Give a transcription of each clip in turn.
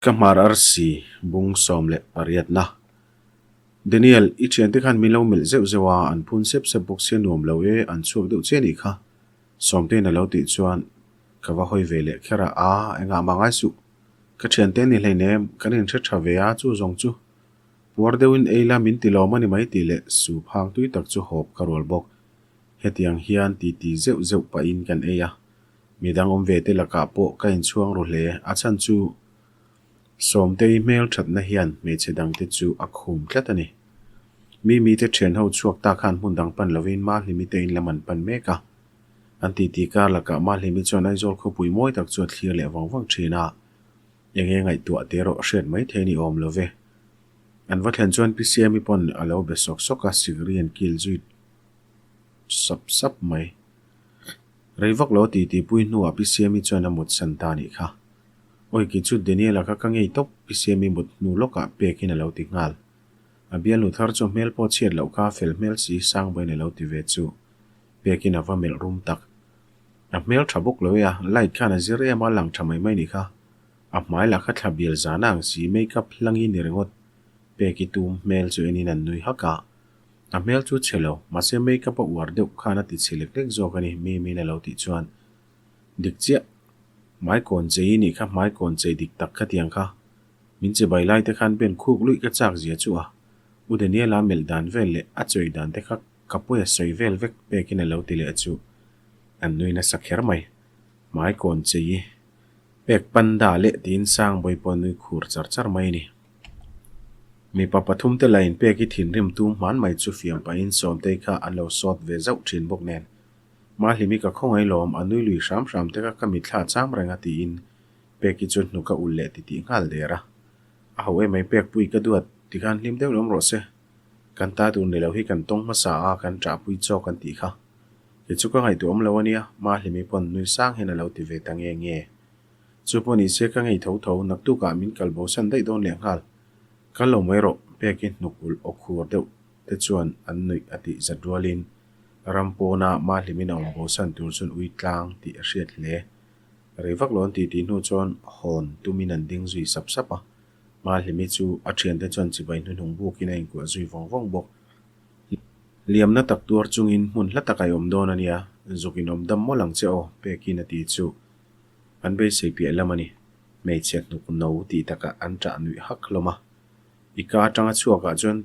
Ka hmar arsi bung 18na. Daniel, i thiante khan min lo melh zeuh zeuh a, an phun sep sep bawk sia nuam lo e, an chhuak deuh che nih kha. Sawmtein a lo tih chuan ka va hawi ve leh kher a, aa engah mah ngai suh. Ka thiante ni hleinem, kan inhre tha ve a, chu zawng chu. Puar deuhin ei la min ti lawm a ni mai tih leh sup hang tui tak chu hawp ka rual bawk. Hetiang hian titi zeuh zeuh pahin kan ei a. Midang awm ve te lakah pawh ka inchhuang ru hle, a chhan chu Sawmtei hmel thatna hian hmeichhe dangte chu a khum tlat a ni. Mimi te thian ho chhuak ta khan hmun dang pan lovin Mahlimi te in lam an pan mek a. An titi kar lakah Mahlimi chuan Aizawl khawpui mawi tak chu a thlir leh vang vang thin a, enge ngaihtuah te erawh hriat mai thei ni awm lo ve. An va thlen chuan Pi Siami pawn a lo be sawk sawk a, sikri an kil zui sap sap mai. Rei vak lo titi pui hnuah Pi Siami chuan a mut san ta nih kha. Awi kei chu Daniel-a kha ka ngei tawp, Pi Siami mut hnu lawkah pekin a lo ti nghal. A bialnu thar chu hmel pawh chhiat loh kha fel hmel si Sangbawiin a lo ti ve chu. Pekin a va melh rum tak. A hmel tha bawk lo e a, light khan a zir em a lang tha mai mai nih kha. A hmai lah kha thla bial zan a ang si makeup hlangi ni ringawt. Peki tum hmel chu enin an nui hak a. A hmel chu chhe lo, mahse makeup a uar deuh khan a ti chhe lek lek zawk a ni, Mimi'n a lo tih chuan. Dik chiah, hmai kawn chei i nih kha hmai kawn chei dik tak khatiang kha. Min che bai lai te khan ben khuk luih ka chak zia chu a. U Daniela melh dan vel leh a chawi dan te kha ka pawi a sawi vel vek pekin a lo ti leh chu. An nui nasa kher mai. Hmai kawn chei i pek panda leh tiin Sangbawi pawh a nui khur char char mai a ni. Mipa pathum te la inpek i thinrim tum hman mai chu fiam pahin Sawmtei kha an lo sawt ve zauh thin bawk nen. Mahlimi ka khawngaih lawm, a nui lui hram hram te kha ka mitthla cham reng a tiin Peki chu hnuk a ulh leh titih nghal der a. A ho em mai Pekpui ka duat tikhan hlim deuh lawm rawh se. Kan ta tur ni lo hi kan tawng hmasa a, kan ṭahpui chawk an tih kha. Kei chu ka ngaihtuah awm lo a nia, Mahlimi pawn nui sang hian a lo ti ve ta nge nge. Chu pawh ni se ka ngei tho tho, naktukah min kal bosan daih dawn leh nghal. Kal lo mai rawh, pek i hnuk ulh aw khur deuh te chuan an nuih a tih zat rualin ram pawna Mahlimin a awm bosan tur chuan ui tlang tih a hriat hle. Rei vak lo an tih tih hnu chuan hawn tumin an ding zui sap sap a, Mahlimi chu a thiante chuan chibai hnuhnung bukin a inkuah zui vawng vawng bawk. Liamna tak tuar chungin hmun hla tak a i awm dawn a nia, zuk in awm dam mawlh ang che aw, pekin a ti chu. An beisei piah lam a ni. Hmeichhe hnuk no tih takah an ṭah nuih hak hlawm a. I ka aṭanga chhuakah chuan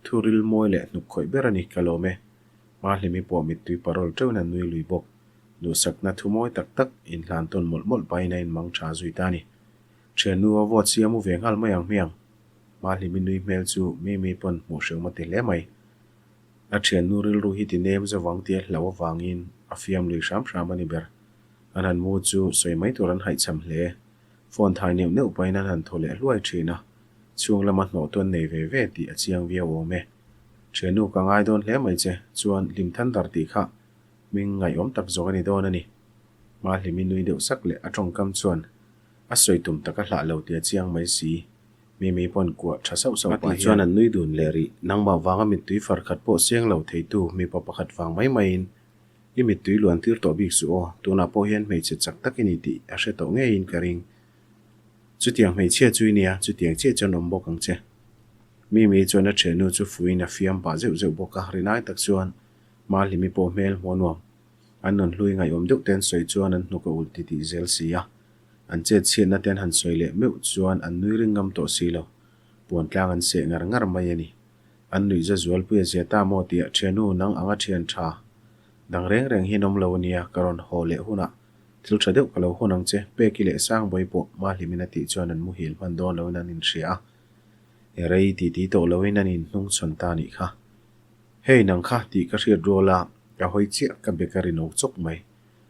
thuril mawi leh hnuk khawih ber a ni, ka lawm e. Mahlimi pawh mittui parawl ṭeuhin a nui lui bawk. Duhsakna thu mawi tak tak inhlan tawn mawlh mawlh pahin a inmang ṭha zui ta a ni. Ṭhiannu a vote siam u ve nghal mai ang hmiang. Mahlimi nui hmel chu Mimi pawn hmuh hreuh a ti hle mai. A ṭhiannu rilru hi ti nem zavang tia hlauh avangin a fiam lui hram hram a ni ber. An han mu chu sawi mai tur an haihchham hle. Phone thai neuh neuh pahin an han thaw leh hluai thin a, chhung lama hnawh tu an nei ve ve tih a chiang viau awm e. Thiannu ka ngai dawn hle mai che, chuan hlim than dar tih kha hming ngaihawm tak zawk a ni dawn a ni. Mahlimi nui deuh sak leh a tawngkam chuan a sawi tum tak a hlah lo tih a chiang mai si. Mimi pawn kuah tha sauh sauh pah hian an nui dun leh rih. Nangmah vanga mittui far khat pawh siang lo theitu mipa pakhat vang mai maiin I mittui luan tir tawh bik suh aw, tunah pawh hian hmeichhe chak tak i ni tih a hre tawh ngeiin ka ring. Chutiang hmeichhia chu i nia, chutiang chiah chuan awm bawk ang che. Mimi chuan a thiannu chu fuiin a fiam pah zeuh zeuh bawk a, rinai tak chuan Mahlimi pawh hmel hmuh a nuam. An rawn hlui ngaihawm deuh te an sawi chuan an hnuk a ulh titih zel si a, an chet chhiatna te an han sawi leh meuh chuan an nui ring ngam tawh si lo. Puan tlang an seh ngar ngar mai a ni. An nuih za zualpui a zia ta maw tiah thiannu nang anga thian tha dang reng reng hi an awm lo ania ka rawn haw leh hunah thil tha deuh ka lo hawn ang che Peki leh Sangbawi pawh Mahlimin a tih chuan an muhil hman dawn loin an inhria a, e rei ti ti tawh loin an inhnung chhawn ta nih kha. Hei nang kha tih ka hriat rual a, ka hawi chiah ka bek a rinawk chawk mai.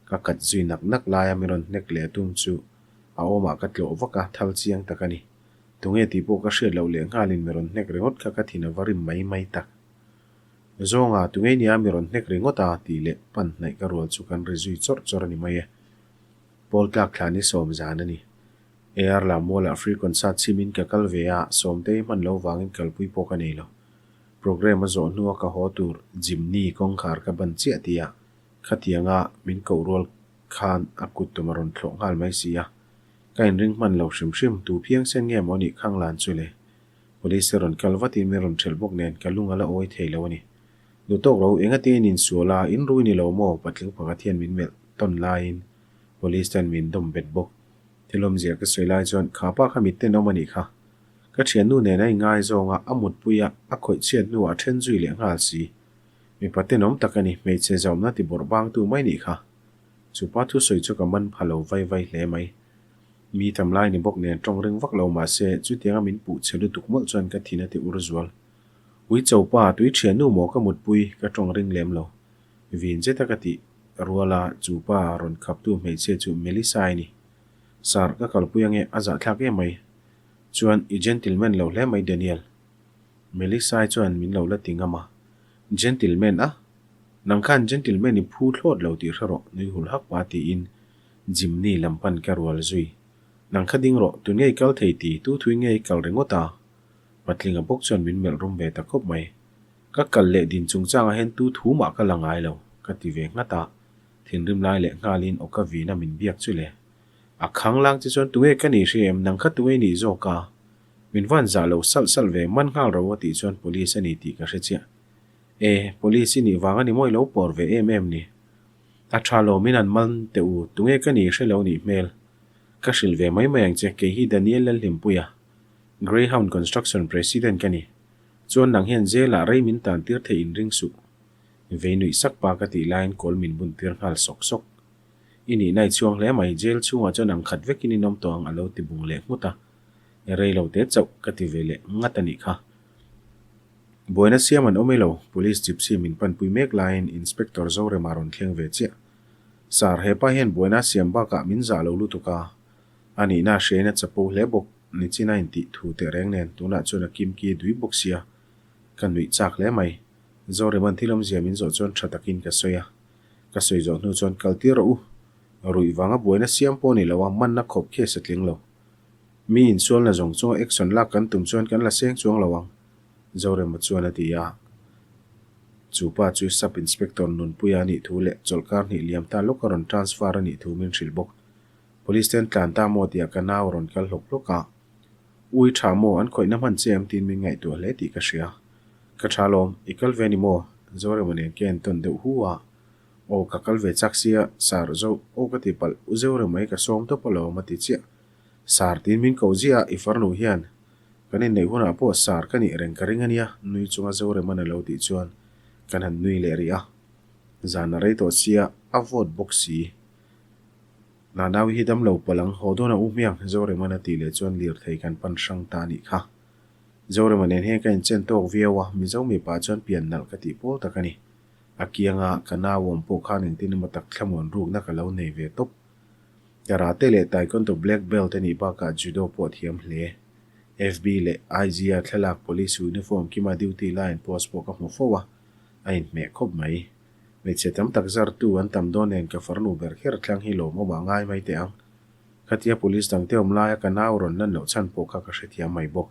Ka kat zui nak nak laia min rawn hnek leh tum chu a awmah ka tlawh vak a, thal chiang tak a ni. Tunge tih pawh ka hriat loh leh nghalin mi rawn hnek ringawt kha ka thin a va rim mai mai tak. Zawnga, tunge nia mi rawn hnek ringawt a? tih leh pan hnaih ka rual chu kan ri zui chawrh chawrh a ni mai e. Pawl tlak thla ni sawm zan a ni. AR lam mualah free concert chhimin ka kal ve a, Sawmtei hman lo vangin kalpui pawh ka nei lo. Programme a zawh hnua ka haw tur Jimny kawngkhar ka ban chiah tih a, khatianga min koh rual khan a kut tum a rawn thlawh nghal mai si a. Ka inring hman lo hrim hrim, tu phiangsen nge maw nih khang lan chu le? Police te rawn kal vatin min rawn ṭhelh bawk nen ka lung a la awi thei lo a ni. Duh tawk lo, engati in insual a, in rui ni lo maw? Patling pakhat hian min melh tawn laiin Police ten min dawm bet bawk. Thil awmzia ka sawi lai chuan kha pa kha mit tenawm a nih kha. Ka thiannu nen a ingaizawng a, a mutpui a, a khawih chhiat hnuah a then zui leh nghal si. Mipa tenawm tak a ni, hmeichhe zaumna ti bawrh bangtu mai nih kha. Chu pa thusawi chu ka man pha lo vai vai hle mai. Mi tam lai ni bawk nen tawng ring vak lo mah se, chutianga min puh chhe lutuk mawlh chuan ka thin a ti ur zual. Ui cho pa, tui thiannu maw ka mutpui, ka tawng ring lem lo. Vin zeta ka tih rual a, chu pa rawn khaptu hmeichhia chu Melissa i ni. Sir, ka kalpui ange, a zahthlak em mai. Chuan, i gentleman lo hle mai Daniel. Melissa-i chuan min lo la ti ngam a. Gentleman a? Nang khan gentleman i phu thlawt lo tih hre rawh, nui hul hak pa tiin Jimny lam pan ka rual zui. Nang kha ding rawh, tun nge i kal thei ti, tu thui nge i kal ringawt a? Patlinga bawk chuan min melh rum ve ta khawp mai. Ka kal leh din chungchangah hian tu thu mah ka la ngai lo, ka ti ve nghat a. Thinrim lai leh nghalin aw ka vin a min biak chu le. A khang lang che chuan tunge ka nih hria em, nang kha tunge i nih zawk a? Min van zah lo salh salh ve, man nghal ro a tih chuan police a ni tih ka hre chiah. E, police i nih vang a ni maw i lo pawr ve em em ni? A tha lo min an man teh u, tunge ka nih hre lo nih hmel. Ka hrilh ve mai mai ang che, kei hi Daniel Lalhlimpuia, Greyhound Construction President ka ni. Chuan nang hian jail ah rei min tan tir theih in ring suh. Vei nuih sak pa ka tih laiin kawl min bun tir nghal sawk sawk. I nihna i chhuang hle mai, jail chhungah chuan ang khat vekin in awm tawh ang a lo ti bung leh nghut a. Rei lo te chauh ka ti ve leh ngat a nih kha. Buaina siam an awm i lo, Police Gypsy min panpui mek laiin Inspector Zorema rawn thleng ve chiah. Sir, hepa hian buaina siam bakah min zah lo lutuk a, a nihna a hriain a chapo hle bawk, nichin a intih thu tehreng nen tunah chuan a kimki dui bawk sia, ka nuih chak hle mai. Zorema'n thil awmzia min zawh chuan tha takin ka sawi a. Ka sawi zawh hnu chuan kal tir rawh u. Ruih vanga buaina siam pawh ni lo a, manna khawp khi a sa tling lo. Mi insualna zawng chunga action lak kan tum chuan kan la seng chuang lo ang, Zorema chuan a ti a. Chu pa chu Sub Inspector Nunpuia a nih thu leh chawlhkar hnih liam ta lawk a rawn transfer a nih thu min hrilh bawk. Police ten tlan ta maw tia ka nau a rawn kal hlawk hlawk a. Ui tha maw an khawihna hman che em tiin min ngaihtuah hle tih ka hria. Ka tha lawm, i kal ve ni maw? Zorema nen ka entawn deuh hu a. Aw ka kal ve chak sia, Sir Zo, aw ka ti palh, u Zorema hi ka sawm tawp alawm a ti chiah. Sir tiin min koh ziah a, i farnu hian kan inneih hunah pawh Sir ka nih reng ka ring a nia, nui chunga Zorema'n a lo tih chuan kan han nui leh rih a. Zan a rei tawh sia, a vawt bawk si. Nanaui hi damlo palh ang, haw dawn a u hmiang, Zorema'n a tih leh chuan lirthei kan pan hrang ta a nih kha. Zorema nen hian ka inchen tawk viau a, Mizo mipa chuan pian nalh ka tih pawl tak a ni. A kianga ka nau awm pawh khan engtin emaw tak thlamuan rukna ka lo nei ve tawp. Karate leh Taekwondo black belt a nih bakah Judo pawh a thiam hle. FB leh IG a thlalak police uniform kima duty lai an post pawh ka hmu fo a, a inhmeh khawp mai. Hmeichhe tam tak zartu an tam dawn nen ka farnu ber kher thlang hi lawmawm ah ngai mai teh ang. Khatia police dangte awm laia ka nau rawn lan loh chhan pawh kha ka hrethiam mai bawk.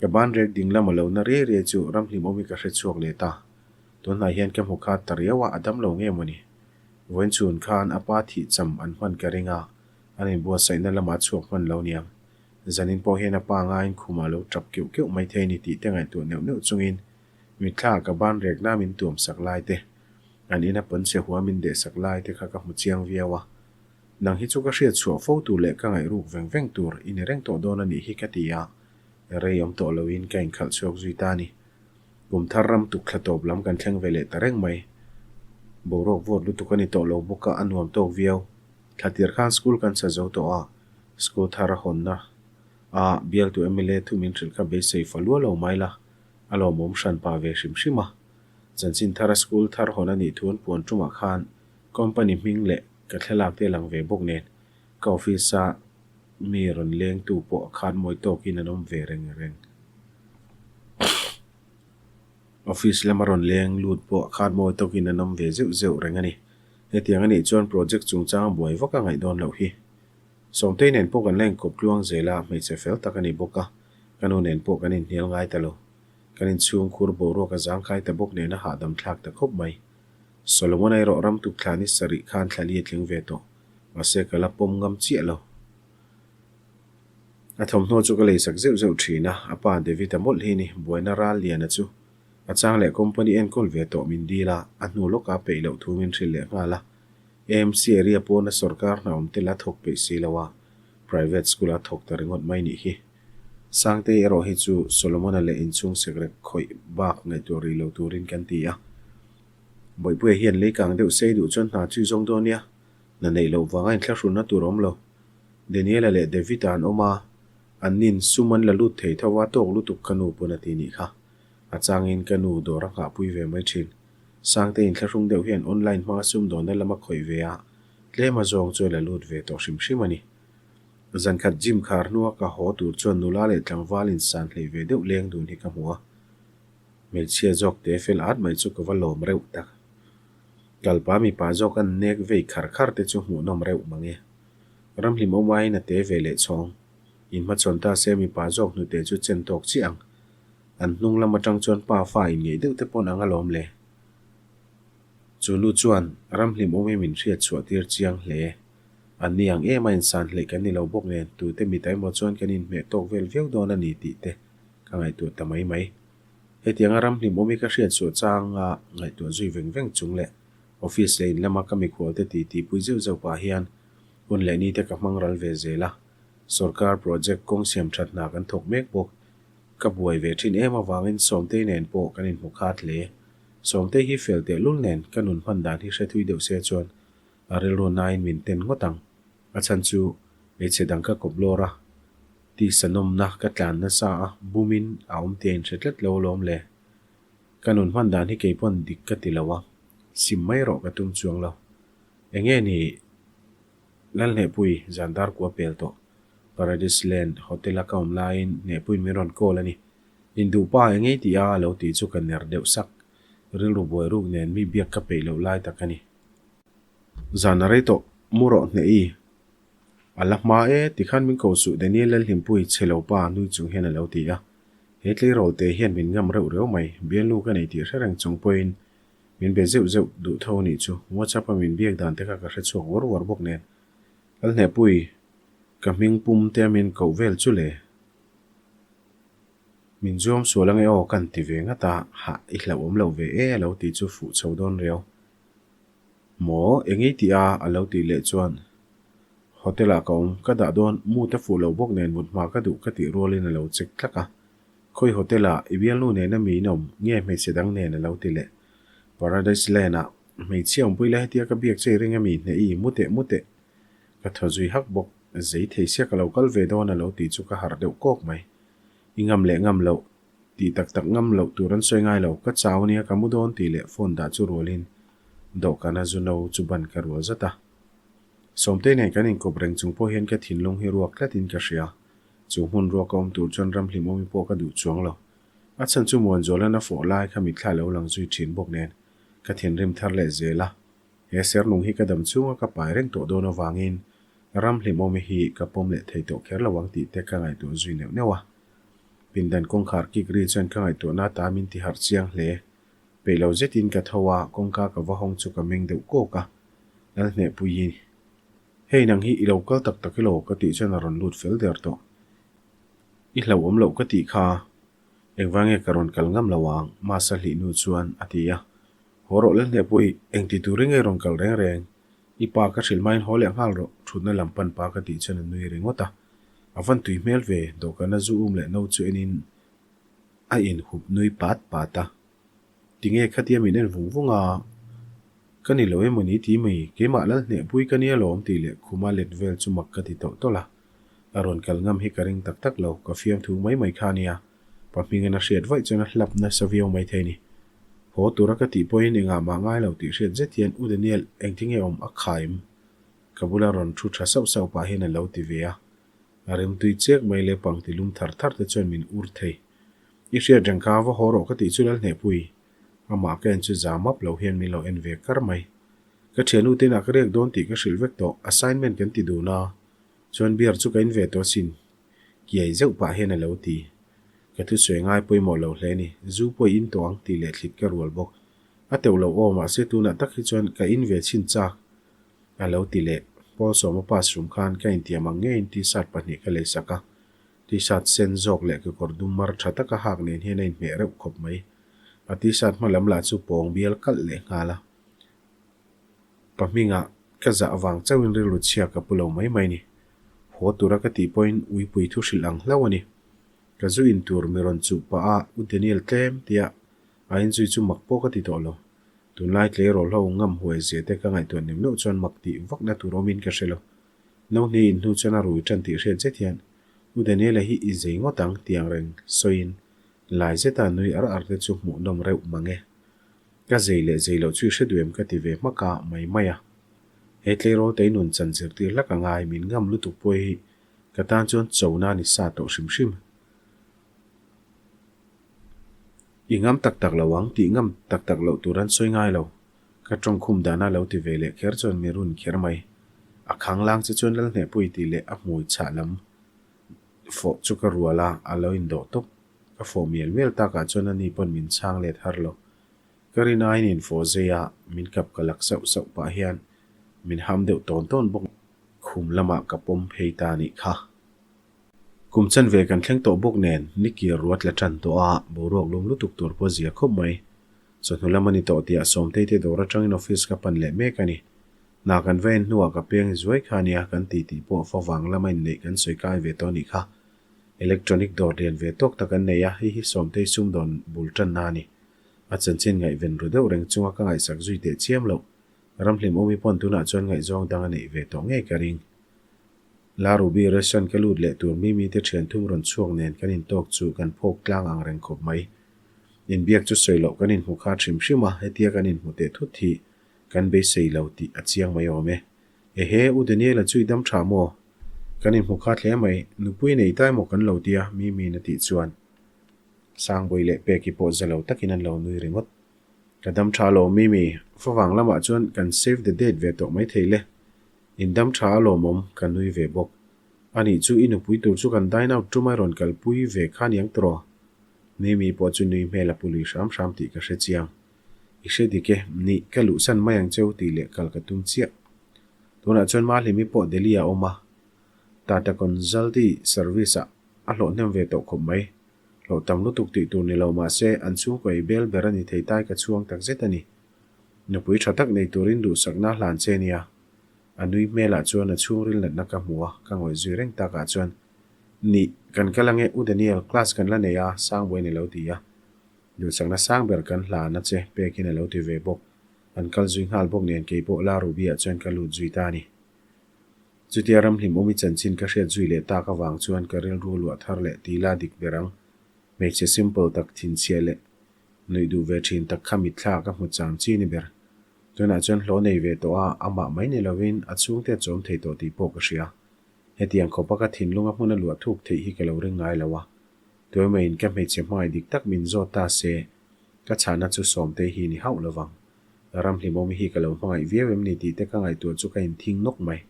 Ka ban rek ding lama lo na riai riai chu ramhlim awm hi ka hrechhuak leh ta. Tunhnai hian ka hmu khat ta riau a, a dam lo nge mawni? Vawiin chhun khan a pa thih cham an hman ka ring a, an inbuatsaihna lamah chhuak hman lo niang. Zanin pawh hian a pa ngaiin khumah lo tap keuh keuh mai thei ni tih te ngaihtuah neuh neuh chungin mitthla ka ban rekna min tuam sak lai te, an ina pawnchhe hua min deh sak lai te kha ka hmu chiang viau a. Nang hi chu ka hriat chhuah fo tur leh ka ngaih ruk veng veng tur i ni reng tawh dawn a nih hi ka ti a, rei awm tawh loin ka inkhalh chhuak zui ta a ni. Kum thar ram tuk thla tawp lam kan thleng ve leh ta reng mai. Boruak vawt lutuk a ni tawh lo bawk a, a nuam tawk viau. Thla tir khan school kan sa zo tawh a, school thar a hawnna a bialtu mla thu min hrilh kha beisei fa lua lo mai la, a lawmawm hran pah ve hrim hrim a. Chanchin thara school thar hawn a nih thu an puan tumah khan company hming leh ka thlalak te a lang ve bawk nen ka office a mi rawn lengtu pawh a khat mawi tawkin an awm ve reng reng. Office lama rawn leng lut pawh a khat mawi tawkin an awm ve zeuh zeuh reng a ni. Hetiang a nih chuan project chungchang a buai vak a ngaih dawn loh hi. Sawmtei nen pawh kan la inkawp tluang zel a, hmeichhe fel tak a ni bawk a, ka nu nen pawh kan inhnial ngai ta lo. Kan inchhung khur boruak a zangkai ta bawk nen a hahdam thlak ta khawp mai. Solomon-a erawh ram tuk thla ni sarih khan thla li a tling ve tawh, mahse ka la pawm ngam chiah lo. A thawmhnaw chu ka leisak zeuh zeuh thin a, a pa David-a mawlh hi ni, buaina ral liana chu. A chang leh company enkawl ve tawh min dil a, a hnu lawkah peih loh thu min hrilh leh nghal a. AMC area pawna sorkar hna awm te la thawk peih si lo a, private school-a thawk ta ringawt mai nih hi. Sangtei erawh hi chu Solomon-a leh inchhung sekrek khawih bak ngaihtuah rih lo turin kan ti a. Bawihpuia hian leikang deuh sei duh chuan hna chu i zawng dawn nia, hna neih loh vanga inthlahrunna tur a awm lo. Daniela leh David-a an awm a, an nin sum an la lut thei tho a tawk lutuk ka nu pawn a ti nih kha. A changin ka nu dawr a nghahpui ve mai thin. Sangte inthlahrung deuh hian online hmanga sumdawnna lam a khawih ve a, tlem a zawng chu a la lut ve tawh hrim hrim a ni. Zankhat gym khar hnua ka haw tur chuan nula leh tlangval insan hleih ve deuh leng dun hi ka hmu a. Hmeichhia zawk te fel at mai chu ka va lawm reuh tak. Kalpa mipa zawk an nek vei khar khar te chu hmuhnawm reuh mang e. Ramhlim awm aiin a te ve leh chhawng. Inhmachhawn ta se mipa zawk hnute chu chen tawk chiah ang. An hnung lam atang chuan pa fa inngeih deuh te pawn ang alawm le. Chu nu chuan Ramhlim awm hi min hriat chhuah tir chiang hle. An ni ang em a insan hleih kan ni lo bawk nen tute mit emaw chuan kan inhmeh tawk vel viau dawn a ni tih te ka ngaihtuah ta mai mai. Hetianga Ramhlim awm hi ka hriat chhuah changa ngaihtuah zui veng veng chung leh office leh in lama ka mikhualte ti tihpui zeuh zeuh pah hian hun leh nite ka hmang ral ve zel a. Sorkar project kawng siam that hna kan thawk mek bawk. Ka buai ve thin em avangin Sawmtei nen pawh kan inhmu khat hle. Sawmtei hi fel tehlul nen ka nun hman dan hi hre thui deuh se chuan a rilru nain min ten ngawt ang. A chhan chu hmeichhe dang ka kawp lawr a, tisa nawmna ka tlan nasa a, bumin a awm tia inhre tlat lo alawm le. Ka nun hman dan hi kei pawn dik ka ti lo a, sim mai rawh ka tum chuang lo. Enge ni Lalhnehpui zan dar kua pel tawh. Paradise Land Hotel a ka awm laiin Hnehpuiin min rawn call a ni. Induh pa eng ei tih a a lo tih chu ka ner deuh sak. Rilru buai ruk nen mi biak ka peih loh lai tak a ni. Zan a rei tawh, mu rawh hneh i. A la hma e, tikhan min ko suh Daniel Lalhlimpui chhe lo pa nui chung hian a lo ti a. He tleirawl te hian min ngam reuh reuh mai, bialnu ka nei tih hre reng chung pawhin min be zeuh zeuh duh tho anih chu. WhatsApp a min biak dan te kha ka hre chhuak uar uar bawk nen. Lalhnehpui, ka hming pum te a min koh vel chu le. Min zuam sual ange aw kan ti ve ngat a, hah i hlauhawm loh ve e a lo ti chu fuh chho dawn riau. Maw, engei tih a? a lo tih leh chuan Hotel ah ka awm, ka dah dawn, mood a fuh lo bawk nen mut hma ka duh ka tih rualin a lo check tlak a. Khawi hotel ah i bialnu nen a mi in awm nge hmeichhe dang nen a lo ti leh. Paradise Land ah hmeichhia awmpui la hetia ka biak che i ring a mi hneh i mu teh mu teh. Ka thaw zui hak bawk, zei thei sia ka lo kal ve dawn a lo tih chu ka harh deuh kawk mai. I ngam leh ngam loh. Tih tak tak ngam loh tur an sawi ngai lo, ka chau ania ka mu dawn tih leh phone dah chu rualin dawhkana zu no chu ban ka rual zat a. Sawmtei nen kan inkawp reng chung pawh hian ka thinlung hi ruak tlatin ka hria. Chu hmun ruak a awm tur chuan ramhlim awmi pawh ka duh chuang lo. A chhan chu Muanzualan a fawh lai kha mitthla lo lang zui thin bawk nen ka thinrim thar leh zel a. He sernung hi ka dam chhunga ka pai reng tawh dawn avangin ramhlim awmi hi ka pawm leh thei tawh kher lo ang tih te ka ngaihtuah zui neuh neuh a. Pindan kawngkhar kik ri chuan ka ngaihtuahna ata min ti harh chiang hle. Peih lo zetin ka tho a, kawngka ka va hawng chu ka meng deuh kawk a. Lalhnehpuii, Hei nang hi i lo kal tak tak ilo ka tih chuan a rawn lut fel der tawh. I hlauhawm loh ka tih kha. Engvange ka rawn kal ngam lo ang Masa hlih nu chuan a ti a. Haw rawh Lalhnehpuii, engti turin nge i rawn kal reng reng? I pa ka hrilh hmain haw leh nghal rawh, thutna lam pan pa ka tih chuan a nui ringawt a. A van tui hmel ve, dawhkana zu um leh no chu enin a inhup nui pat pat a. Tinge khatia min en vung vung a, ka ni lo emaw ni ti mai, keimah lal hnehpui ka nia lawm tih leh khuma let vel chu mak ka ti tawh tawlh a. A rawn kal ngam hi ka ring tak tak lo, ka fiamthu mai mai kha nia, pa hmingin a hriat vaih chuan a hlap nasa viau mai thei ni. Haw tura ka tih pawhin engah mah ngai lo tih hriat zet hian U Daniel engtinge awm a khaim? Ka bula rawn thu tha sauh sauh pah hian a lo ti ve a. A rimtui chek mai leh pangti lum thar thar te chuan min ur thei. I hriat reng kha va haw rawh ka tih chu Lalhnehpui. Amah ka en chu za map lo hian min lo en ve kar mai. Ka thiannu te inah ka riak dawn tih ka hrilh vek tawh, assignment kan ti dun a, chuan beer chu ka in ve tawh asin. Kiai zeuh pah hian a lo ti. Ka thusawi ngai pawimawh lo hle ni, zu pawh i in tawh ang tih leh thlit ka rual bawk. A teuh lo aw mahse tunah tak hi chuan ka in ve chhin chak. A lo ti leh. Paul Sawma pass rum khan ka intiam ang ngeiin t-shirt pahnih ka leisak a. T-shirt sen zawk leh kekawr dum mar tha taka hak nen hian a inhmeh reuh khawp mai. A T-shirt hma lam lah chu pawng bial kalh leh nghal a. Pa hmingah ka zah avang chauhin rilru chhia ka pu lo mai mai ni. Haw tura ka tih pawhin uipui thu hrilh ang hlauh a ni. Ka zu in tur mi rawn chuh pah a U Daniel tlem tia a inzui chu mak pawh ka ti tawh lo. Tunlai tleirawl ho ngam huai zia te ka ngaihtuah nem loh chuan mak tih vakna tur awmin ka hre lo. No hnih in hnu chuan a rui tan tih hriat zet hian U Daniela hi i zei ngawt ang tih ang reng sawiin lai zeta nui ar ar te chu hmuh nawm reuh mang e. Ka zei leh zei loh chu i hre duh em ka ti ve hmak a mai mai a. He tleirawl tei nun chan zirtir hlak a ngai min ngam lutuk pawh hi ka tan chuan chona a ni sa tawh hrim hrim. I ngam tak tak lo ang tih ngam tak tak loh tur an sawi ngai lo. Ka tawngkhum dana lo ti ve leh kher chuan mi run kher mai. A khanglang che chuan Lalhnehpui tih leh a hmui chhah lam fawh chu ka rual a, a lo indawh tawp. Ka fawh mial mial takah chuan ani pawn min chhang let har lo. Ka rin aiin infawh zei a, min kap ka lak sauh sauh pah hian min ham deuh tawn tawn bawk. Khum lamah ka pawm phei ta nih kha. Kum chanve kan thleng tawh bawk nen ni kir ruat la tan tawh a, boruak lum lutuk tur pawh zia khawp mai. Chawhnu lam a ni tawh tih ah Sawmtei te dawr atangin office ka pan leh mek a ni. Hna kan va en hnuah ka peng zuai kha nia kan ti tih pawh favang lama inneih kan sawi kai ve tawh a nih kha. Electronic dawr lian ve tawk tak an nei a, hei hi Sawmtei sumdawn bul tanna a ni. A chanchin ngaihven ru deuh reng chunga ka ngaihsak zui teh chiam loh. Ramhlim awmi pawn tunah chuan ngaihzawng dang a neih ve tawh ngei ka ring. La Ruby restaurant ka lut leh tur Mimi te thian thum rawn chhuak nen kan intawk chu kan phawk tlang ang reng khawp mai. Inbiak chu sawi loh kan inhmu kha hrim hrim a, hetia kan inhmu teh thut hi kan beisei lo tih a chiang mai awm e. Ehe, U Daniela chu i dam tha maw? Kan inhmu kha hle mai, nupui nei tai maw kan lo tia Mimi'n a tih chuan Sangbawi leh Peki pawh za lo takin an lo nui ringawt. Ka dam tha lo Mimi, favang lamah chuan kan save the date ve tawh mai thei le. In dam tha a lawmawm, ka nui ve bawk. Anih chu i nupui tur chu kan dine out tum a rawn kalpui ve kha niang tawh. Mimi pawh chu nui hmel a pu lui hram hram tih ka hre chiang. I hre dik e, nih ka luhsan mai ang cheu tih leh kal ka tum chiah. Tunah chuan Mahlimi pawh Delhi ah a awm a, Tata Consulti service ah a hlawh hnem ve tawh khawp mai. Hlawh tam lutuk tih tur ni lo mahse an chhungkaw ei bel ber a ni thei tai ka chhuang tak zet a ni. Nupui tha tak nei turin duhsakna a hlan che nia. A nui hmelah chuan a chhungril natna ka hmu a, ka ngawih zui reng takah chuan, Nih, kan kal ange U Daniel, class kan la nei a, Sangbuain a lo ti a. Duhsakna sang ber kan hlan a che, pekin a lo ti ve bawk. An kal zui nghal bawk nen kei pawh La Ruby-ah chuan ka lut zui ta a ni. Chutia ramhlim awmi chanchin ka hriat zui leh tak avang chuan ka rilru luah thar leh ti la dik ber ang. Hmeichhe simple tak thinchhia leh Nuih duh ve thin tak kha mitthla ka hmu chang chi ni ber. Tunah chuan hlawh nei ve tawh a, amah mai ni lovin a chhungte a chawm thei tawh tih pawh ka hria. Hetiang khawpa ka thinlunga hmun a luah thuk theih hi ka lo ring ngai lo a. Tuemaiin ka hmeichhe hmangaih dik tak min zawt ta se, ka chhahna chu Sawmtei hi ni hauh lovang. Ramhlimawmi hi ka lo hmangaih viau em ni tih te ka ngaihtuah chu ka inthing nawk mai.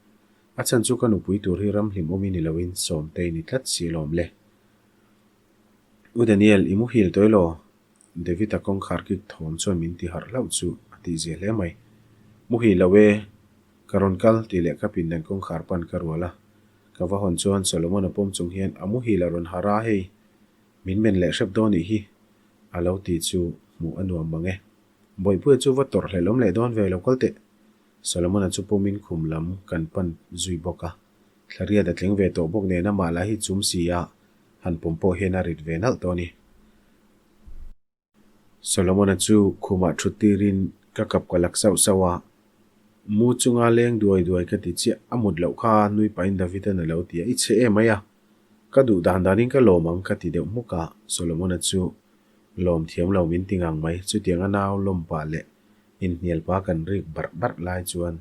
A chhan chu ka nupui tur hi Ramhlimawmi ni loin Sawmtei ni tlat si alawm le. U Daniel, i muhil tawih law? David-a kawngkhar kik thawm chuan min ti harh hlauh chu a tihzia hle mai. Muhil lo e, ka rawn kal tih leh ka pindan kawngkhar pan ka rual a. Ka va hawn chuan Solomon-a pawm chung hian a muhil a rawn harh a, hei, min men leh hrep dawn nih hi, a lo ti chu hmuh a nuam mang e. Bawihpuia chu va tawrh hlelhawm leh dawn ve lo kal teh. Solomon-a chu pawmin khum lam kan pan zui bawk a. Thlariat a tling ve tawh bawk nen amah lah hi chum si a, han pawm pawh hian a rit ve nalh tawh a ni. Solomon-a chu khumah thut tirin ka kap ka lak sauh sauh a, Mu chunga leng duai duai ka ti chiah, a mut loh kha nui pahin David-a'n a lo ti a, I chhe em mai a, ka duh dan danin ka lawm ang ka ti deuh hmuk a, Solomon-a chu lawm thiam lo min ti ngang mai, chutianga nau lawm pah leh inhnial pa kan rik barh barh lai chuan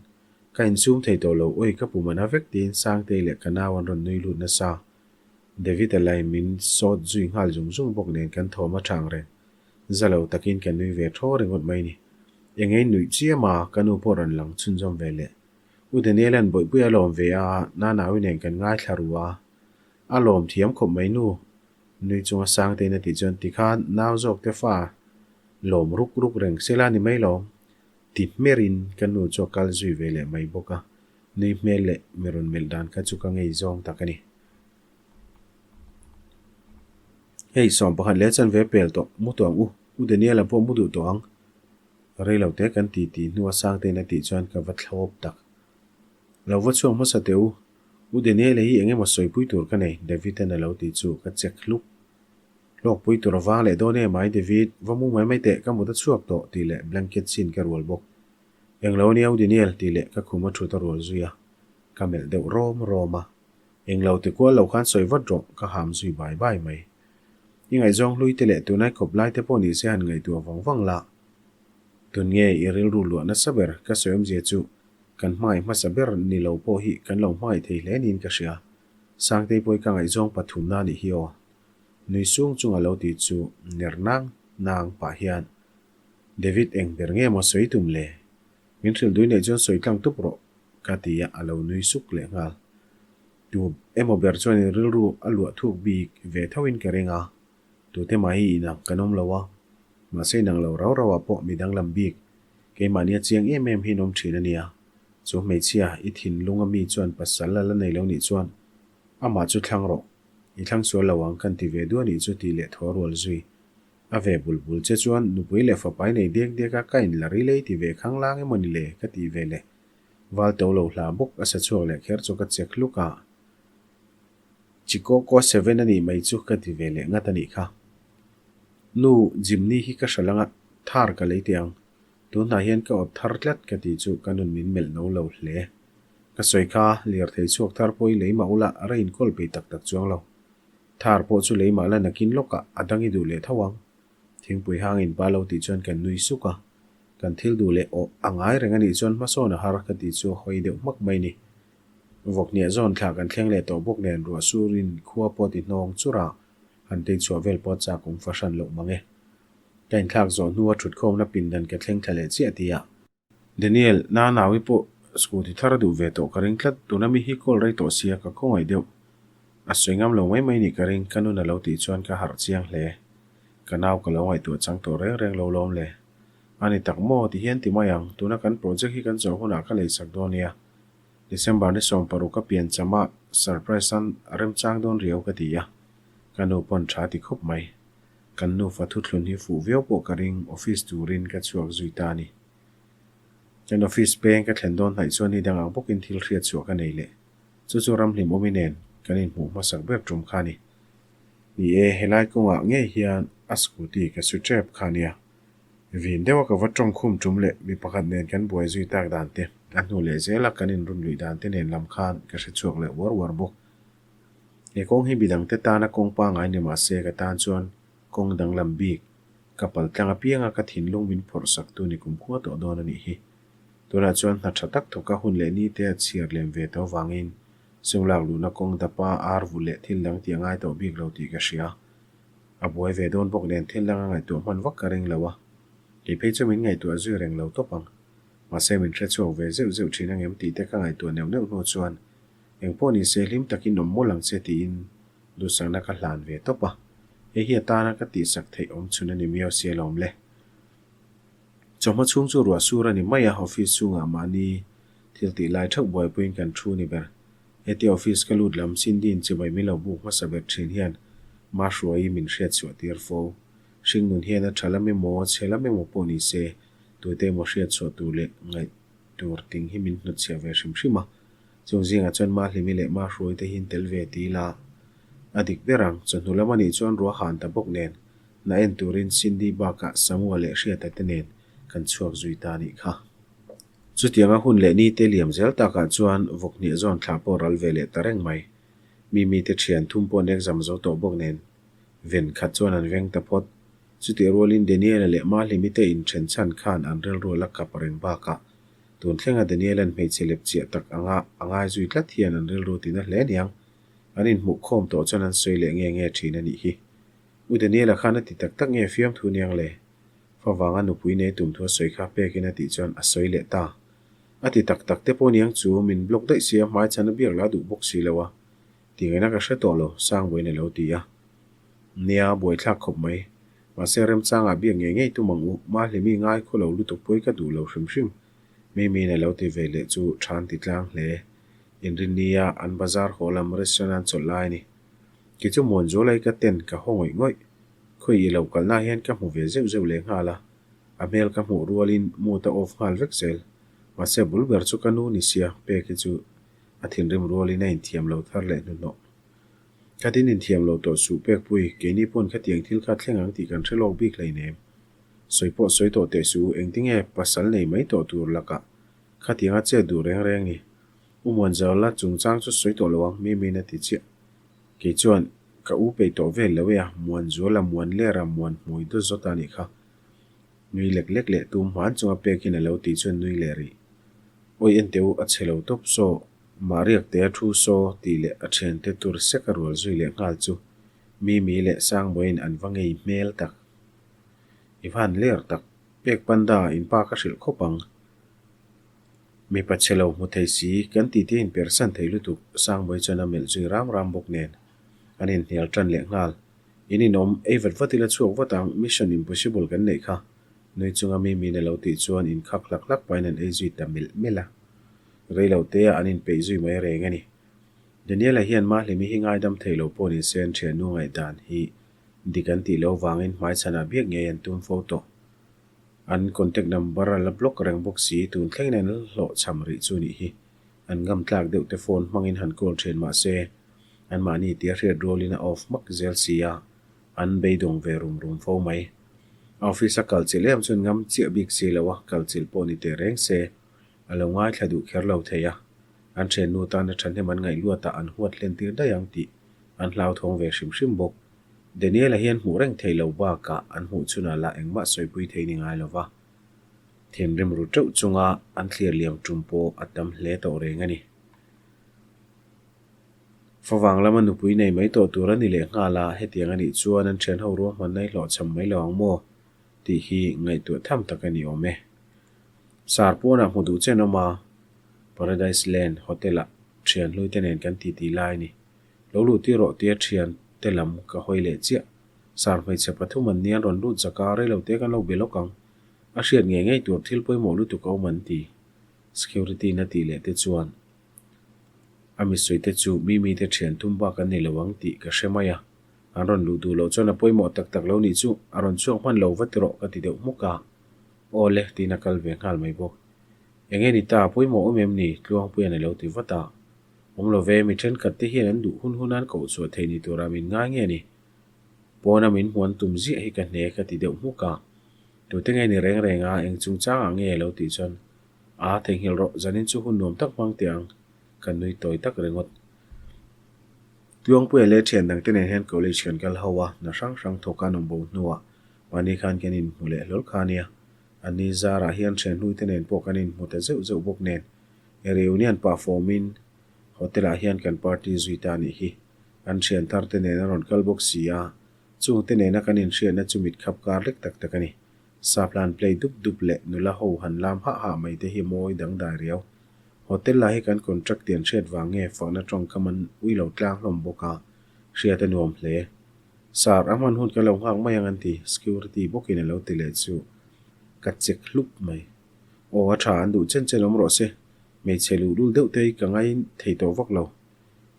ka insum thei tawh lo, Ui ka pum ana vek tiin Sangtei leh ka nau an rawn nui lut nasa. David-a lai min sawt zui nghal zung zung bawk nen kan thawm a chang reng. Za lo takin ka nui ve thaw ringawt mai ni. Engei nuih chiam a, ka nu pawh rawn lang chhunzawm ve leh. U Daniel-a'n bawihpui a lawm ve a, Nanaui nen kan ngaithla ru a. A lawm thiam khawp mai nu. Nui chunga Sangtein a tih chuan tikhan nau zawk te fa lawm ruk ruk reng sela ni mai lawm. Ti hmerin ka nu chu a kal zui ve leh mai bawk a. Nui hmel leh mi rawn melh dan kha chu ka ngei zawng tak a ni. Hei, 11 leh chanve pel tawh, mu tawh ang u, U Daniel-a pawh mu duh tawh ang. Rei lo te kan ti tih hnua Sangtein a tih chuan ka va thlawp tak. Lo va chhuak hmasa teh u, U Daniel-a hi eng emaw sawipui tur ka nei, David-a'n a lo ti chu ka check hluk. Hlawkpui tur a vang leh dawn em ai David, va mu mai mai teh, ka mut a chhuak tawh tih leh blanket chin ka rual bawk. Englo ania U Daniel tih leh ka khum a thut a rual zui a, ka melh deuh rawm rawm a. Englo ti kual lo khan sawi vat rawh, ka ham zui bai bai mai. I ngaihzawng hlui te leh tunai khawp lai te pawh ni se han ngaihtuah vang vang la. Tun nge i rilru luah nasa ber ka sawi awmzia chu kan hmangaih hmasa ber ni lo pawh hi kan lo hmangaih thei hle niin ka hria. Sangtei pawh i ka ngaihzawng pathumna a nih hi aw. Nui sung chunga lo ti chu ner nang nang pah hian David eng ber nge maw sawi tum le? Min hrilh dui neih chuan sawi tlang tup rawh ka ti a, a lo nui suk leh nghal. Tu emaw ber chuan in rilru a luah thuk bik ve tho in ka ring a, tute mah hi inang kan awm lo a, mahse inang lo rau rau ah pawh mi danglam bik keimahni a chiang em em hi an awm thin a nia. Chu hmeichhia i thinlung a mi chuan pasal a la nei lo nih chuan amah chu thlang rawh, i thlang sual lo ang kan ti ve duah nih chu tih leh thaw rual zui. A ve bul bul che chuan nupui leh fapai nei dek dek a ka in la ri lei ti ve khang lang emaw ni le ka tih ve leh val to lo hla bawk a sa chhuak leh kher chu ka check hluk a. Chikawkaw seven a nih mai chu ka ti ve leh ngat a nih kha. Nu, Jimny hi ka hral anga thar ka lei teh ang. Tunhnah hian ka awt thar tlat ka tih chu ka nun min melh no lo hle. Ka sawi kha, lirthei chhuak thar pawh i lei mah ula a inkawl peih tak tak chuang lo. Thar pawh chu lei mah la nakin lawkah a dang i duh leh tho ang. Thingpui hang in pa lo tih chuan kan nui suk a. Kan thil duh leh awh a ngai reng a nih chuan hmasawn a har ka tih chu a hawi deuh hmak mai ni. Vawkniah zawn thla kan thleng leh tawh bawk nen ruah surin khua pawh ti hnawng chur a, han tei chhuah vel pawh chak awm fahran loh mang e. Ka inthlak zawh hnua thutkhawmna pindan ka thleng thla leh chiah tih ah. Daniel, na nau i pawh scooty thar a duh ve tawh ka ring tlat, tuna mi hi call rei tawh sia ka khawngaih deuh. A sawi ngam lo mai mai nih ka ring, ka nun a lo tih chuan ka harh chiang hle. Ka nau ka lo ngaihtuah chang tawh reng reng lo lawm le. A ni tak maw ti hian ti mai ang, tuna kan project hi kan zawh hunah ka lei sak dawn nia. December ni 16 ka pian cham a, surprise an remchang dawn riau ka ti a, ka nu pawn tha ti khawp mai. Kan nufa thuthlun hi fuh viau pawh ka ring, office turin ka chhuak zui ta a ni. Kan office peng ka thlen dawn hnaih chuan ni dang ang bawkin thil hriat chhuah ka nei leh. Chu chu ramhlim awmi nen kan inhmuh hmasak ber tum kha a ni. Ni e, helai kawngah ngei hian a scooty ka su tep kha a nia. Vin deuha ka va tawng khum tum leh mi pakhat nen kan buai zui tak dan te, a hnu leh zela kan inrun luih dan te nen lam khan ka hre chhuak leh uar uar bawk. He kawng hi midangte tana kawng pangngai ni mah se ka tan chuan kawng danglam bik Ka pal tlang apianga ka thinlung min phawrh sak tu ni kum khua tawh dawn a nih hi. Tunah chuan hna tha tak thawka hun leh ni te a chhiar lem ve tawh avangin sum lak luhna kawng dapa ar vu leh thil dang tih a ngai tawh bik lo tih ka hria. A buai ve dawn bawk nen thil dang a ngaihtuah hman vak ka ring lo a. Kei phei chu min ngaihtuah zui reng lo tawp ang. Mahse min hre chhuak ve zeuh zeuh thin angem tih te ka ngaihtuah neuh neuh hnu chuan engpawh ni se hlim takin awm mawlh ang che tiin Duhsakna ka hlan ve tawp a, hei hi atana ka tihsak theih awm chhun a ni miau si alawm le. Chawhma chhung chu ruah sur a ni mai a, office chhungah mahni thil tih lai theuh buaipuiin kan thu ni ber. Hetia office ka lut lam Cindy-in chibai min lo buk hmasa ber thin hian Mahruaii min hriat chhuah tir fo. Hringnun hian a tha lam emaw, chhe lam emaw pawh ni se, tute emaw hriat chhuah tur leh ngaih tur ting hi min hnutchhiah ve hrim hrim a. Chung zingah chuan Mahlimi leh Mahruai te hian tel ve ti ila a dik ber ang. Chawhnu lam anih chuan ruah han ta bawk nen na en turin Cindy bakah Samua leh Hriata te nen kan chhuak zui ta anih kha. Chutianga hun leh ni te liam zel takah chuan vawkhniah zawn thlah pawh ral ve leh ta reng mai. Mimi te thian thum pawh an exam zo tawh bawk nen ven khat chuan an veng ta phawt. Chutih rualin Daniela leh Mahlimi te inthen chhan khan an rilru a la kap reng bakah Tun thlenga Daniela'n hmeichhe lep chiah tak anga a ngai zui tlat hian an rilru tina hle niang. An inhmuh khawm tawh chuan an sawi leh nge nge thin a nih hi. U Daniela khan a ti tak tak nge fiamthu niang le? Fa vanga nupui nei tum thu a sawi kha pekin a tih chuan a sawi leh ta. A ti tak tak te pawh niang chu min block daih sia hmai chhan a biak la duh bawk si lo a. Ti ngaihna ka hre tawh lo, Sangbuain a lo ti a. Nia, buaithlak khawp mai. Mahse remchangah biak ngei ngei tum ang u, Mahlimi ngai khaw lo lutuk pawi ka duh lo hrim hrim. Mimiin a lo ti ve leh chu than ti tlang hle. Inrinnia an bazar haw lam restaurant an chawlh lai a ni. Kei chu Muanzuala hi ka ten ka haw ngawih ngawih. Khawi i lo kalna hian ka hmu ve zeuh zeuh leh nghal a, a hmel ka hmuh rualin mood a off nghal vek zel. Mahse bul ber chu ka nu ni sia, pek hi chu a thinrim rualin a inthiam lo thar leh hnuhnawh. Khatin inthiam lo tawh suh pekpui, keini pawn khatiang thil kha thleng ang tih kan hre lawk bik hleinem. Sawi pawh sawi tawh teh suh u, engtinge pasal nei mai tawh tur lakah khatianga chet duh reng reng ni. U Muanzala chungchang chu sawi tawh lo ang, Mimiin a ti chiah. Kei chuan ka u peih tawh vel lo e a, Muanzuala Muanlera Muan hmui dawt zawt a nih kha. Nui lek lek leh tum hman chunga pekin a lo tih chuan nui leh rih. Awi enteh u, a chhe lo tawp saw, Mahriak te a thu saw tih leh a thiante tur sek a rual zui leh nghal chu Mimi leh Sangbawiin an va ngei hmel tak. I va han ler tak, pek panda in pa ka hrilh khawp ang. Mipa chhe lo hmu thei si, kan titi in persan thei lutuk, Sangbawi chuan a melh zui ram ram bawk nen an inhnial tan leh nghal. In inawm, ei vat vat ila chhuak vat ang, mission impossible kan neih kha. Nui chunga Mimiin a lo tih chuan inkhak hlak hlak pahin an ei zui ta melh melh a. Rei lo te ah an inpeih zui mai reng a ni. Daniela hian Mahlimi hi ngaidam thei lo pawh ni se an thiannu ngaihdan hi dik an tih loh vangin hmaichhanah biak ngei an tum fo tawh. An contact number a la block reng bawk si, tun thlengin an hlawhchham rih chu nih hi. An ngam tlak deuh te phone hmangin han call thin mah se, anmahni tia hriat rualin a off hmak zel si a, an beidawng ve rum rum fo mai. A office a kal chilh em chuan ngam chiah bik si lo a, kal chilh pawh ni teh reng se, a lo ngaithla duh kher lo thei a, an thiannu tana thahnem an ngaih luatah an huat hlen tir daih ang tih an hlauthawng ve hrim hrim bawk. Daniel-a hian hmuh reng thei lo bakah an hmuh chhunah lah engmah sawipui thei ni ngai lo va, thinrim ru teuh chunga an thlir liam tum pawh a tam hle tawh reng a ni. Favang lama nupui nei mai tawh tur a ni leh nghal a, hetiang a nih chuan an thianho ruahmanna i hlawhchham mai lo ang maw? tih hi ngaihtuah tham tak a ni awm e. Sar pawnah hmu duh chen awm a, Paradise Land Hotel-ah thian hluite nen kan titi lai a ni. Lo luh tir rawh tia thian te lam ka hawi leh chiah. Sar hmeichhe pathum an nia an rawn lut zak a, reilo te kan lo be lawk ang. A hriat ngei ngei tur thil pawimawh lutuk a awm an ti. Security na tih leh te chuan a misuai te chu Mimi te thian thum bak an ni lo ang tih ka hre mai a. An rawn luh duh loh chuan a pawimawh tak tak lo nih chu a rawn chhuak hman lo va ti rawh ka ti deuh hmuk a. Aw le tiin a kal ve nghal mai bawk. Enge ni ta, pawimawh awm em ni? Tluangpuia'n a lo ti vat a. Awm lo ve, mi thenkhat te hian an duh hun hun an koh chhuah thei ni tura min ngai nge ni? Pawna min hmuan tum ziah hi ka hne ka ti deuh hmuk a. Tute nge ni reng reng a, eng chungchangah nge a lo tih chuan, A, theihnghilh rawh, zanin chu hun nuam tak hmang teh ang, ka nui tawi tak ringawt. Tluangpuia leh thian dangte nen hian college kan kal ho a, hna hrang hrang thawk an awm bo hnuah mahni khan kan inhmu leh hlawl kha nia. Anni zarah hian thian hnuite nen pawh kan inhmu ta zeuh zeuh bawk nen. Reunion pah fawmin hotel ah hian kan party zui ta anih hi. An thian thar te nen a rawn kal bawk si a, chungte nena kan inhriatna chu mit khap kar lek tak tak a ni. Sap hlan play dup dup leh nula ho han lam hah hah mai te hi mawi dangdai riau. Hotel lah hi kan contract tih an hriat vang nge fakna tawngkam an ui lo tlang hlawm bawk a, hriat a nuam hle. Sir, a hman hun ka lo nghak mai ang an ti, security bawkin a lo ti leh chu ka check hlup mai. Aw a tha, an duh chen chen awm rawh se, hmeichhe luhlul deuh te hi ka ngai thei tawh vak lo.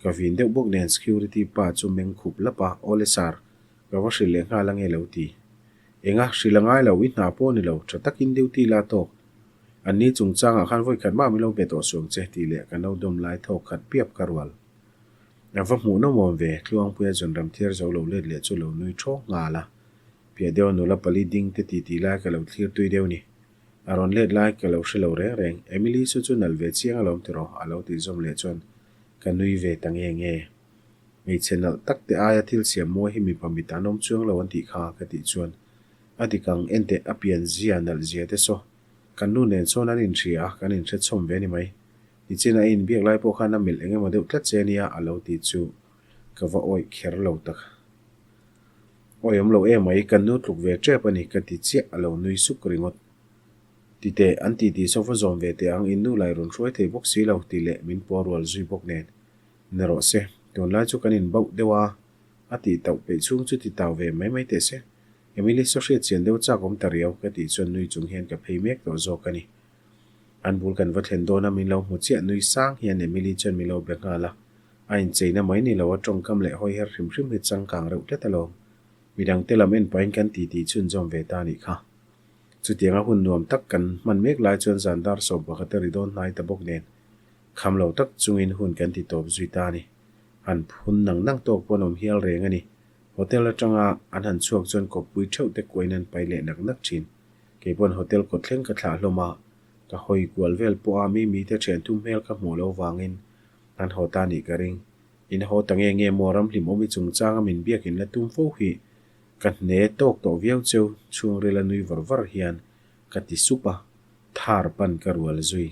Ka vin deuh bawk nen security pa chu meng khup lap a, Awle sir, ka va hrilh leh nghal ange lo ti. Enga, hrilh a ngai lo, i hna pawh a ni lo, tha takin duty la tawk. Anni chungchangah khan vawi khat mah min lo be tawh suang che tih leh ka no dawm lai thawk khat piap ka rual. A va hmuh nawm awm ve, Tluangpuia Zawnram thiar zo lo let leh chu lo nui thaw nghal a. Piah deuha nula pali ding te titi lai ka lo thlir tui deuh ni. A rawn let lai ka lo hre lo reng reng, Emily chu chu nalh ve chiang alawm tiraw a lo tih zawm leh chuan ka nui ve ta nge nge. Hmeichhe nalh tak te aia thil siam mawi hi mipa mit an awm chuang lo an tih kha ka tih chuan a dik ang enteh a pian zia nalh zia te saw kan nu nen sawn an inhria a kan inhre chhawm ve ni mai. Nichin a inbiak lai pawh khan a melh eng emaw deuh tlat che ania a lo ti chu ka va awih kher lo tak. Awi awm lo emai kan nu tluk ve tep a ni ka ti chiah a lo nui suk ringawt. Ti teh an ti ti saw va zawm ve teh ang in nu lai rawn hruai thei bawk si lo ti leh min paw rual zui bawk nen ni rawh se tunlai chu kan inbauh deuh a a tih tauh peih chhung chu ti tau ve mai mai teh se. Emily saw hriat chian deuh chak awm ta riau ka tih chuan nui chung hian ka phei mek tawh zawk a ni. An bul kan va thlen dawn a min lo hmu chiah nui sang hian Emily chuan min lo be nghal a. A incheina mai ni lo a tawngkam leh hawiher hrim hrim hi changkang reuh tlat alawm. Midangte lam en pahin kan titi chhunzawm ve ta a nih kha. Chutianga hun nuam tak kan hman mek lai chuan zan dar sawm pakhat a ri dawn hnai ta bawk nen kham lo tak chungin hun kan ti tawp zui ta a ni. Han phun nang nang tawk pawh an awm hial reng a ni. Hotel atanga an han chhuak chuan kawppui theuh te kuain an pai leh nak nak thin. Kei pawn hotel kawt thleng ka thlah hlawm a, ka hawi kual vel pawh a mi mite thian thum hmel ka hmuh lo vangin an haw ta nih ka ring. In haw ta nge nge maw ramhlim awm i chungchanga min biak in la tum fo hi ka hne tawk tawh viau cheu chhungril a nui var var hian ka ti sup a, thar pan ka rual zui.